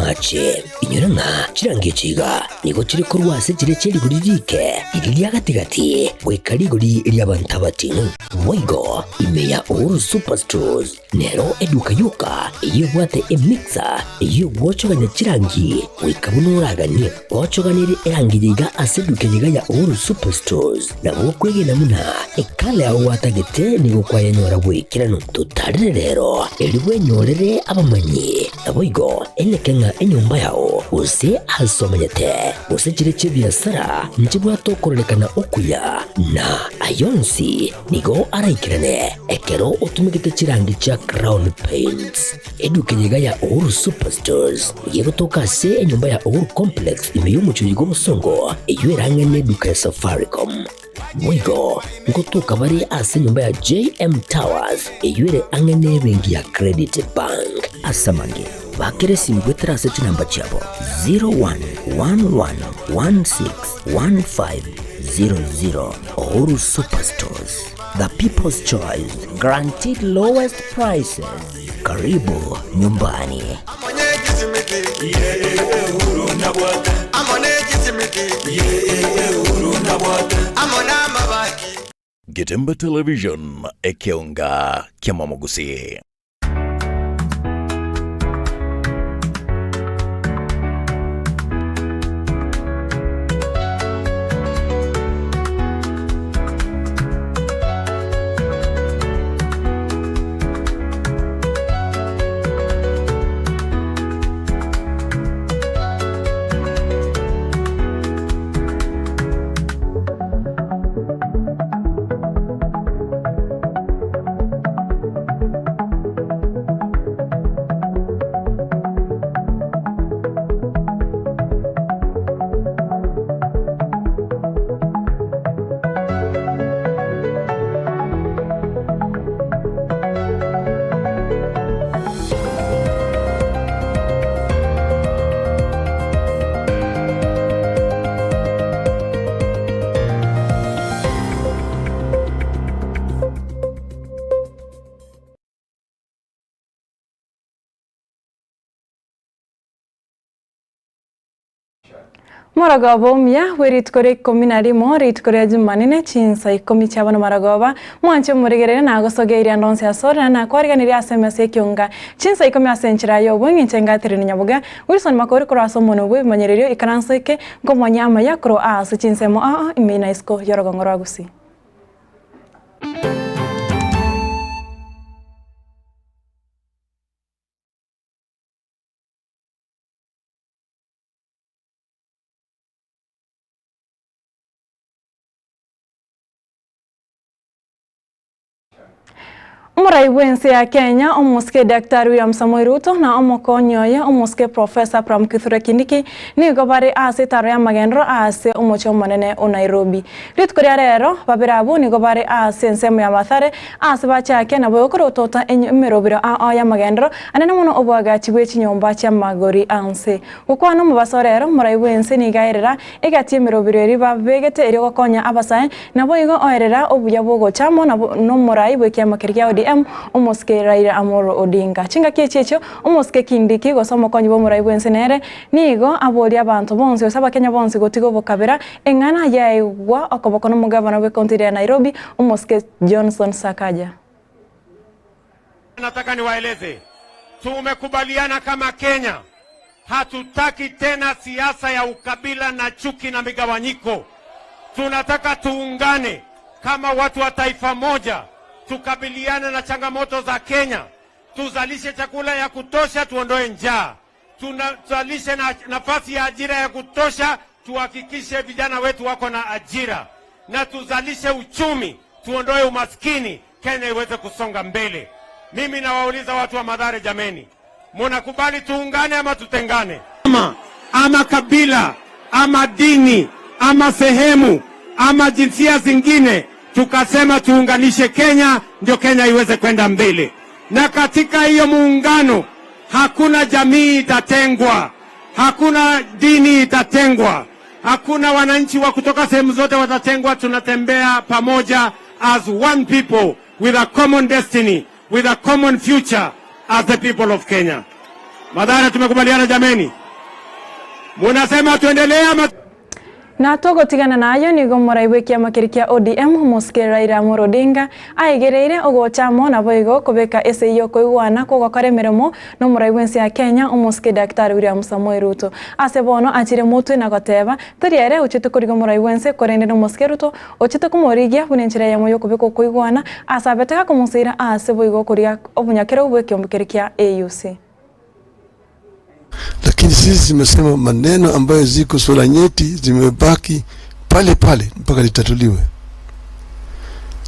amache. Inyora ng'a chirangi echi iga nigo chire korwa ase chiria chie rigori riike, riria ria gati-gati, goika rigori ri'abanto abating'u. Boigo ime ya Uhuru Superstores nero eduka yoka eyio ebwate emixer eyio egwochogania chirangi goika buna oraganie. Gwochoganirie erangi eye iga ase eduka eye iga ya Uhuru Superstores nabo okwegena buna ekala yao gwatagete nigo kwayenyora bw'ekeranu. Totarire rero erio bwenyorere abamanyi. Naboigo eneke ng'a enyomba yao, gose aase omanyete, gose chiria chi'ebiasara, nchibwate okororekana okuya, na ayio onsi nigo araikerane ekero otumegete chirangi chia Crown Paints. Eduka eye iga ya Uhuru Superstores nigo egotoka ase enyomba ya Uhuru Complex ime y'omochie oyo bw'obosongo, eyio erang'e neduka ya Safaricom. Boigo ngotoka bare ase enyomba ya JM Towers eyio ere ang'e nebenki ya Credit Bank. Ase amange, bakera esimi goetera ase chinamba chiabo 0111161500. Uhuru Superstores, the people's choice, guaranteed lowest prices. Karibu nyumbani. Getembe Television, ekeonga ki'amamogusii. Morogoba omuya bwe rituko ria ikomi na rimo, rituko ria Jumanene, chinsa ikomi chia bono marogoba, mwanche omorigereria nagosogeirie ande onsi asore, naende nakwariganirie ase emesa y'ekionga chinsa ikomi ase enchera y'obong'inche inche ngatereri nyaboga, Wilson Makori korwa ase omonwa bw'ebimanyererio ikaranso eke, nkomonyia amaya korwa ase chinsemo aa ime na isiko y'orogongo rwa Gusii. Omorai bw'ense ya Kenya, omosike Daktari William Samoei Ruto na omokonyi oye omosike Professor Abraham Kithure Kindiki nigo bare ase etaro y'amagenderero ase omochie omonene o Nairobi. Rituko ria rero, babere abwo nigo bare ase ensemo ya Mathare ase bachake naboigo korotota emerobero ao y'amagenderero anene mono oboagachi bwe chinyomba chi'amagori a nse. Gokwana omobaso rero, omorai bw'ense nigo aerera egati y'emerobero eria babegete erio gokonya abasae, naboigo oerera obuya bw'ogocha amo nomorai bw'ekiama keria kia ODM, omosike Raila Amolo Odinga. Chingaki echi echio, omosike Kindiki gose omokonyi bw'omorai bw'ense nere nigo aboria abanto bonsi gose abakenya bonsi gotiga obokabira, eng'ana yaigwa okoboko nomogavana bw'ecounty eria ya Nairobi, omosike Johnson Sakaja. Nataka niwaeleze, tumekubaliana kama Kenya, hatutaki tena siasa ya ukabila na chuki na migawanyiko. Tunataka tuungane kama watu wa taifa moja, tukabiliane na changamoto za Kenya, tuzalishe chakula ya kutosha, tuondoe njaa, tuzalishe na nafasi ya ajira ya kutosha, tuhakikishe vijana wetu wako na ajira, na tuzalishe uchumi, tuondoe umaskini, Kenya iweze kusonga mbele. Mimi nawauliza watu wa Mathare, jameni, munakubali tuungane ama tutengane? Ama, ama kabila ama dini ama sehemu ama jinsia zingine, tukasema tuunganishe Kenya ndio Kenya iweze kwenda mbele. Na katika hiyo muungano hakuna jamii itatengwa, hakuna dini itatengwa, hakuna wananchi wa kutoka sehemu zote watatengwa. Tunatembea pamoja as one people with a common destiny, with a common future as the people of Kenya. Mathare tumekubaliana jameni? Munasema tuendelee ama Na togotigana nayo nigo omorai bw'ekiama keria kia ODM omosike Raila Amolo Odinga aigereire ogocha amo naboigo kobeka esegi y'okoigwana kw'ogokora emeremo nomorai bw'ense ya Kenya omosike Daktari William Samoei Ruto. Ase bono achire motwe na goteba tari ere ochete korigia omorai bw'ense korende nomosike Ruto ochete komorigia buna enchera eyemo y'okobeka okoigwana ase abete gakomoseira ase boigo koria obonyakerogo bw'ekeombe keria kia AUC. Lakini sisi tumesema maneno ambayo ziko swala nyeti zimebaki pale pale mpaka litatuliwe,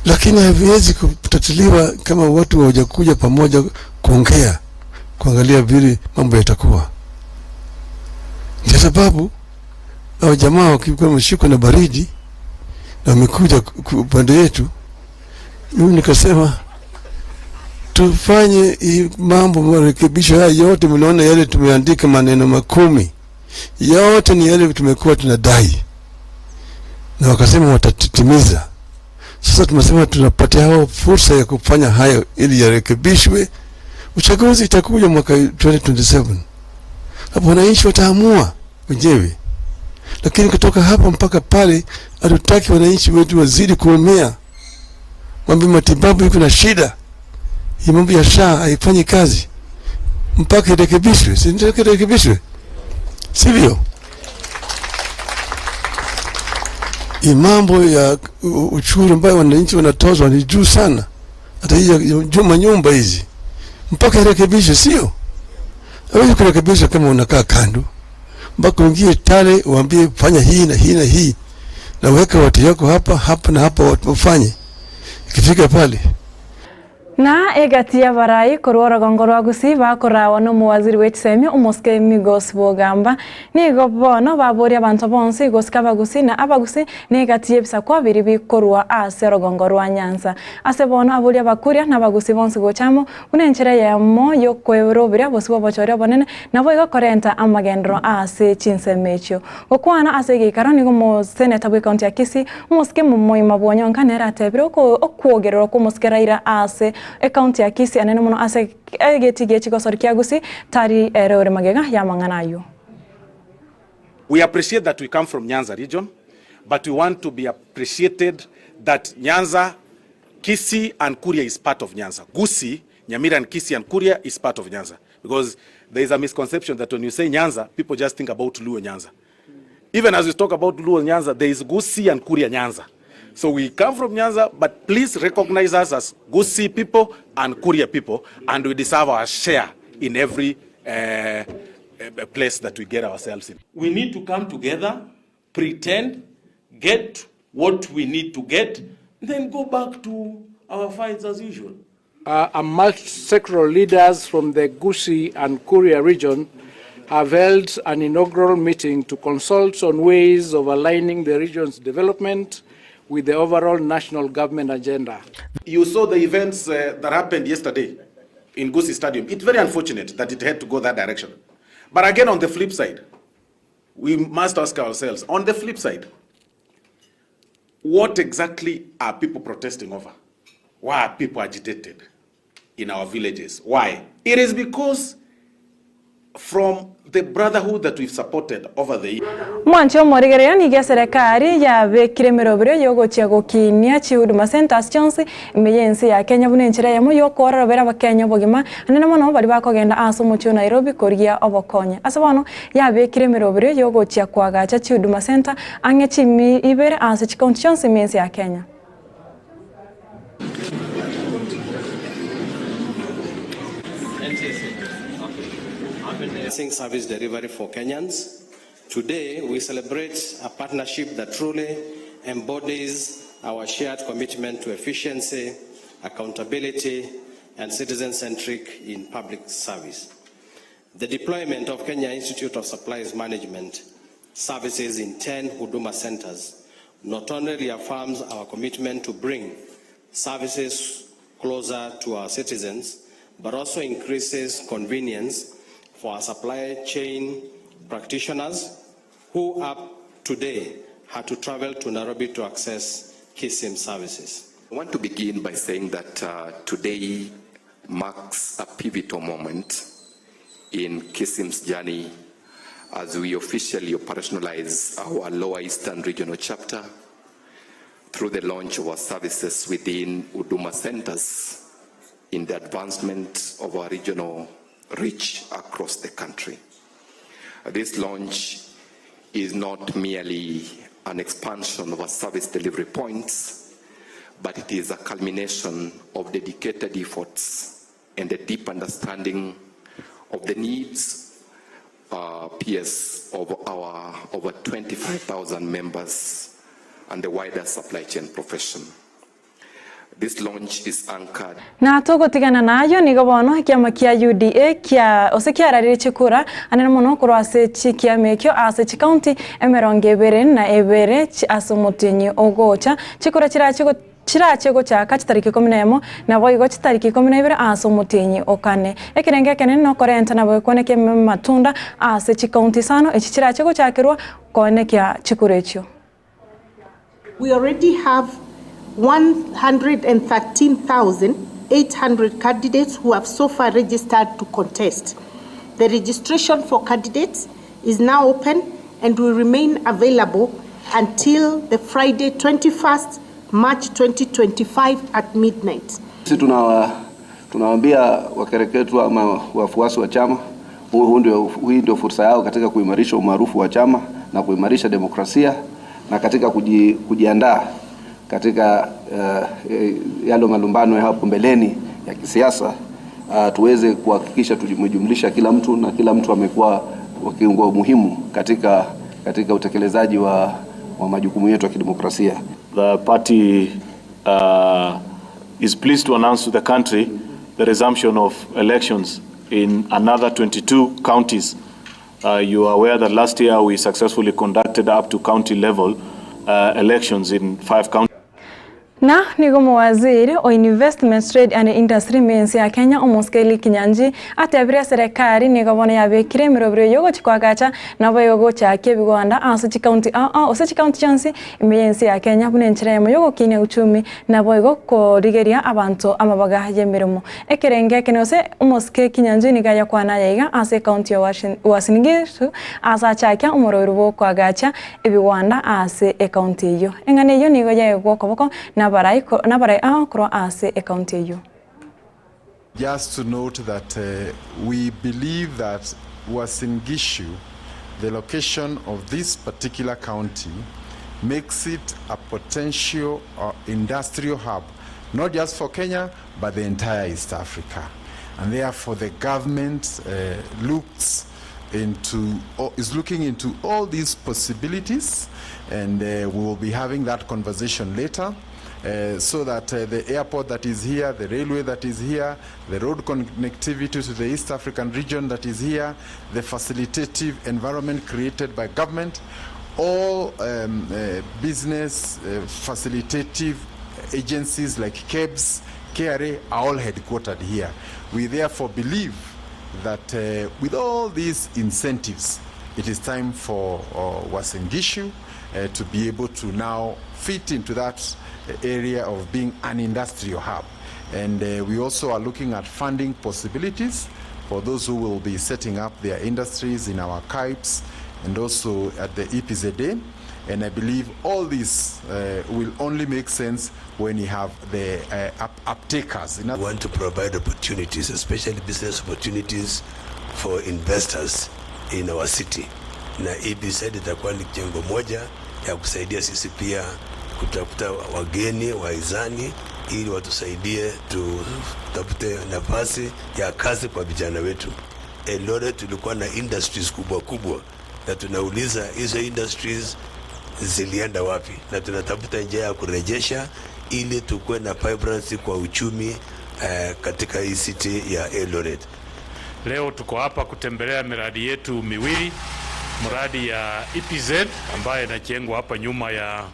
lakini haviwezi kutatuliwa kama watu hawajakuja pamoja kuongea, kuangalia vile mambo yatakuwa. Ndio sababu hao jamaa wakikuwa wameshikwa na baridi na wamekuja upande yetu, mimi nikasema tufanye hii mambo marekebisho haya yote. Mnaona yale tumeandika maneno makumi yote ni yale tumekuwa tunadai, na wakasema watatimiza. Sasa tumesema tunapatia hao fursa ya kufanya hayo ili yarekebishwe. Uchaguzi itakuja mwaka 2027 hapo wananchi wataamua wenyewe, lakini kutoka hapa mpaka pale hatutaki wananchi wetu wazidi kuumia. Mambo matibabu iko na shida hii mambo ya SHA haifanyi kazi mpaka irekebishwe, si ndio? Irekebishwe, sivyo? Hii mambo ya uchuru ambayo wananchi wanatozwa ni juu sana, hata hii ya manyumba hizi mpaka irekebishwe, sio? Hawezi kurekebisha kama unakaa kando, mpaka uingie tale uambie fanya hii na hii na hii, na weka watu yako hapa hapa na hapa wafanye, ikifika pale Na egati y'abarai korwa orogongo rwa Gusii bakorawa na omowaziri bwa echisemio omosike Migos Bogamba nigo bono baboria abanto bonsi gosika abagusii na abagusii na egati y'ebisakwa biri bikorwa ase orogongo rwa Nyanza. Ase bono aboria abakuria na abagusii bonsi gocha amo buna enchera eyemo y'okweroberia bosio bwa obochori obonene nabo igo korenta amagenderero ase chinsemo echio. Gokwana ase egeikaro nigo omoseneta bwa ecounty ya Kisii omosike Momoima Bwonyonka nere atebire okwogererwa kwa omosike Raila ase Ecounty ya Kisii anene mono ase egetii gie chigosori kia Gusii tari ere ore magega y'amang'ana ayio. We appreciate that we come from Nyanza region, but we want to be appreciated that Nyanza, Kisii and Kuria is part of Nyanza. Gusii, Nyamira and Kisii and Kuria is part of Nyanza. Because there is a misconception that when you say Nyanza, people just think about Luo Nyanza. Even as we talk about Luo Nyanza, there is Gusii and Kuria Nyanza. So we come from Nyanza, but please recognize us as Gusii people and Kuria people, and we deserve our share in every place that we get ourselves in. We need to come together, pretend, get what we need to get, then go back to our fights as usual. Multi-sectoral leaders from the Gusii and Kuria region have held an inaugural meeting to consult on ways of aligning the region's development with the overall national government agenda. You saw the events that happened yesterday in Gusii Stadium. It's very unfortunate that it had to go that direction. But again, on the flip side, we must ask ourselves, on the flip side, what exactly are people protesting over? Why are people agitated in our villages? Why? It is because from the brotherhood that we've supported over the years. Mwanche omorigereria nigo eserekari yabekire emeroberio yogochia gokinia chihuduma centers chionsi ime y'ense ya Kenya buna enchera eyemo yokoororobera abakenya obogima anene mono baria bakogenda ase omochie o Nairobi korigia obokonyi. Ase bono yabekire emeroberio yogochia koagacha chihuduma center ang'e chimi ibere ase chicounty chionsi ime y'ense ya Kenya. Enhancing service delivery for Kenyans. Today, we celebrate a partnership that truly embodies our shared commitment to efficiency, accountability, and citizen-centric in public service. The deployment of Kenya Institute of Supplies Management services in 10 Huduma centers not only reaffirms our commitment to bring services closer to our citizens, but also increases convenience for our supply chain practitioners who up today had to travel to Nairobi to access KISIM services. I want to begin by saying that today marks a pivotal moment in Kisim's journey as we officially operationalize our Lower Eastern Regional Chapter through the launch of our services within Huduma Centers in the advancement of our regional reach across the country. This launch is not merely an expansion of our service delivery points, but it is a culmination of dedicated efforts and a deep understanding of the needs uh, peers of our over 25,000 members and the wider supply chain profession. This launch is anchored. Na togotigana nayio, nigo bono ekiama kia UDA kia ose kiararire chikura anene mono korwa ase chikiama ekio ase chikaunti emerongo ebere na ebere ase omotienyi ogocha. Chikura chirache chirache gochaka chitariki ikomi na emo naboigo chitariki ikomi na ibere ase omotienyi o kane. Ekerengo ekenene nokorenta nabo gekwane amatunda ase chikaunti isano echi chirache gochakerwa koenekia chikura echio. We already have 113,800 candidates who have so far registered to contest. The registration for candidates is now open and will remain available until the Friday 21st March 2025 at midnight. Sisi tunawaambia wakereketwa ama wafuasi wa chama, huu ndio, hii ndio fursa yao katika kuimarisha umaarufu wa chama na kuimarisha demokrasia na katika kuji, kujiandaa katika uh, yale malumbano ya hapo mbeleni ya kisiasa uh, tuweze kuhakikisha tumejumlisha kila mtu na kila mtu amekuwa kiungo muhimu katika, katika utekelezaji wa, wa majukumu yetu ya kidemokrasia. The party uh, is pleased to announce to the country the resumption of elections in another 22 counties. Uh, you are aware that last year we successfully conducted up to county level uh, elections in five counties. Na nigo mowaziri o Investment Trade and Industry mensi ya Kenya Omoskeli Kinyanji atebire serikali nigo bono yabekire emerobero yogochi kwagacha nabo yogochakia ebigwanda ase chikaunti aa ase chikaunti chionsi ime yensi ya Kenya buna enchera emo yogokinia uchumi nabo igo korigeria abanto amabaga y'emirimo ekerenge ekene ase Omosike Kinyanjui nigo ayakwana yaiga ase ekaunti ya Uasin Gishu ase achakia omorobero bwa okwagacha ebigwanda ase ekaunti eyio. Eng'ana eyio nigo yaegwa okoboko nabarai ao korwa ase ekaunti eyio. Just to note that uh, we believe that Uasin Gishu, the location of this particular county, makes it a potential uh, industrial hub, not just for Kenya, but the entire East Africa. And therefore, the government uh, looks into, is looking into all these possibilities, and uh, we will be having that conversation later. Uh, so that uh, the airport that is here, the railway that is here, the road connectivity to the East African region that is here, the facilitative environment created by government, all um, uh, business facilitative agencies like KEBS, KRA are all headquartered here. We therefore believe that uh, with all these incentives, it is time for uh, Uasin Gishu uh, to be able to now fit into that area of being an industrial hub. And uh, we also are looking at funding possibilities for those who will be setting up their industries in our KIPES and also at the EPZA. And I believe all this uh, will only make sense when you have the uh, up uptakers. We want to provide opportunities, especially business opportunities for investors in our city. Na EPZ itakuwa ni jengo moja ya kusaidia sisi pia kutafuta wageni waizani ili watusaidie tutafute nafasi ya kazi kwa vijana wetu. Eldoret tulikuwa na industries kubwa kubwa, na tunauliza hizo industries zilienda wapi, na tunatafuta njia ya kurejesha ili tukuwe na vibrancy kwa uchumi eh, katika hii city ya Eldoret. Leo tuko hapa kutembelea miradi yetu miwili, mradi ya EPZ ambayo inajengwa hapa nyuma ya,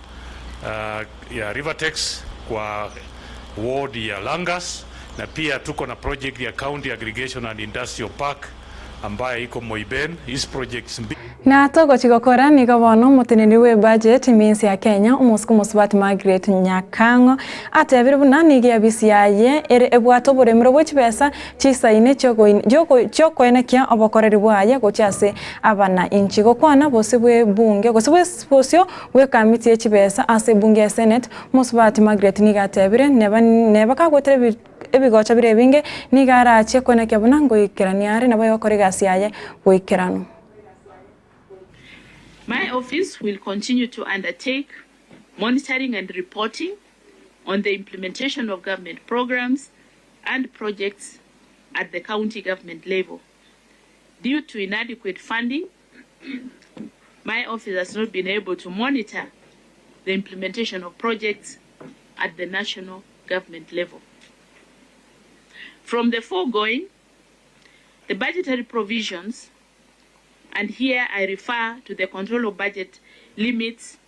uh, ya Rivertex kwa ward ya Langas, na pia tuko na project ya County Aggregation and Industrial Park ambayo iko Moiben. Hizi projects mbili Na togochi gokora nigo bono omoteneneri bw'ebudget ime y'ense ya Kenya, omosike omosubati Margaret Nyakang'o atebire buna nigo eabisi yaye ere ebwate oboremero bwe chibesa chisaine chiokoenekia obokoreri bwaye gochia ase abanainchi. Gokwana bosio bw'ebunge gose bosio bw'ekamiti ye chibesa ase ebunge ya Senate, omosubati Margaret nigo atebire neba neba kagwetera ebigocha bire ebinge nigo arachie koenekia buna ngoikerania are nabo egokora egasi yaye goikeranu. My office will continue to undertake monitoring and reporting on the implementation of government programs and projects at the county government level. Due to inadequate funding, my office has not been able to monitor the implementation of projects at the national government level. From the foregoing, the budgetary provisions, and here I refer to the control of budget limits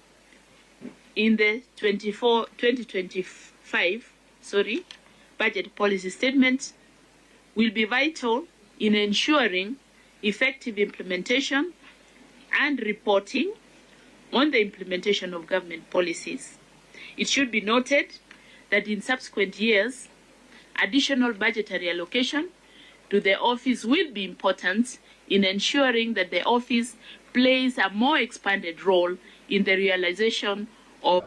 in the 24, 2025 sorry, budget policy statement, will be vital in ensuring effective implementation and reporting on the implementation of government policies. It should be noted that in subsequent years, additional budgetary allocation to the office will be important in ensuring that the office plays a more expanded role in the realization of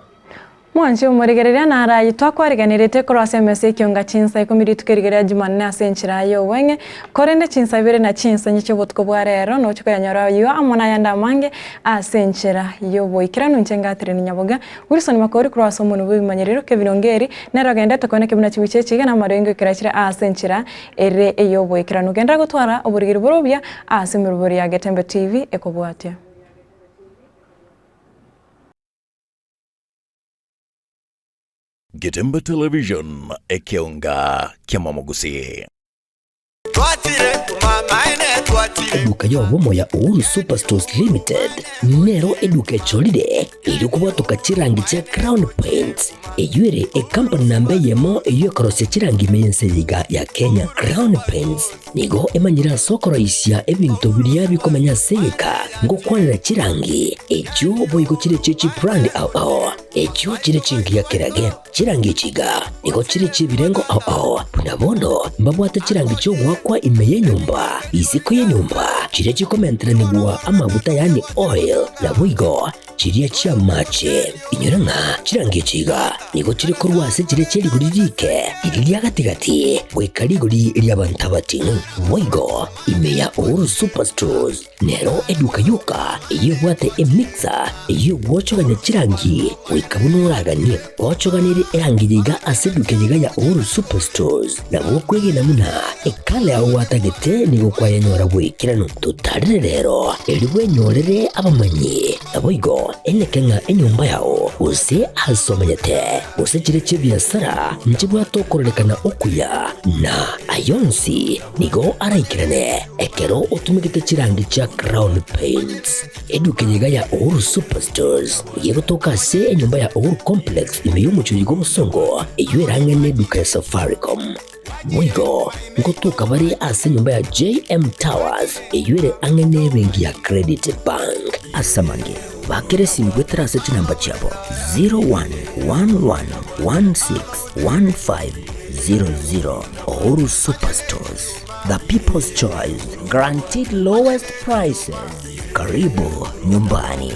Mwanche omorigereria naro ayio twakwariganeretie korwa ase emesa y'ekionga chinsa ikomi rituko eriga ria Jumanne ase enchera y'obweng'e, korende chinsa ibere na chinsa inye chi'obotuko bwa rero noche koyanyora ayio amo nayande amange ase enchera y'oboikeranu. Inche Catherine Nyaboga, Wilson Makori korwa ase omonwa bw'ebimanyerero Kevin Ongeri nere ogendete koeneka buna chibicha echi iga namarengo ekerachire ase enchera ere ey'oboikeranu. Genderera gotwara oborigeri bore obuya ase emerobori ya Getembe TV ekobwatia. Getembe Television, ekeonga ki'amamogusii. Eduka y'obomo ya Uhuru Superstores Limited nero eduka echorire erio kobwatoka chirangi chia Crown Paints, eyio ere ekampani namba eyemo eyio ekorosia chirangi ime y'ense eye iga ya Kenya. Crown Paints nigo emanyire ase okoroisia ebinto biria bikomenya ase egeka ngokwanera chirangi echio boigo chire chie chibrand ao ao echio chire chingiya kerage. Chirangi echi iga nigo chire chi'ebirengo ao ao, buna bono mbabwate chirangi chi'ogoakwa ime y'enyomba, isiko y'enyomba, chiria chikomenteranigwa amaguta yaani oil, naboigo chiria chi'amache. Inyora ng'a chirangi echi iga nigo chire korwa ase chiria chie rigori riike, riria ria gati-gati, goika rigori ri'abanto abating'u. Boigo ime ya Uhuru Superstores Nero eduka yoka eyio ebwate emixer eyio egwochogania chirangi goika buna oraganie. Gochoganerie erangi eye iga ase eduka eye iga ya Uhuru Superstores nabo okwegena buna ekala yao gwatagete nigo kwayenyora bw'ekeranu. Totarere rero erio bwenyorere abamanyi naboigo eneke ng'a enyomba yao gose ase omanyete gose chire chi'ebiasara nchibwate okororekana okuya na ayonsi Nigo araikerane ekero otumegete chirangi chia Crown Paints. Eduka eye iga ya Uhuru Superstores nigo egotoka ase enyomba ya Uhuru Complex ime y'omochie oyo bw'obosongo eyio erang'e neduka ya Safaricom. Boigo ngotoka bare ase enyomba ya JM Towers eyio ere ang'e nebenki ya Credit Bank. Ase amange, bakera esimi goetera ase chinamba chiabo 0111161500. Uhuru Superstores, the people's choice, guaranteed lowest prices. Karibu nyumbani.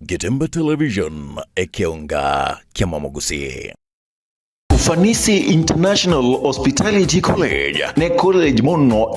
Getembe Television, ekeonga ki'amamogusii. Ufanisi International Hospitality College ne college mono.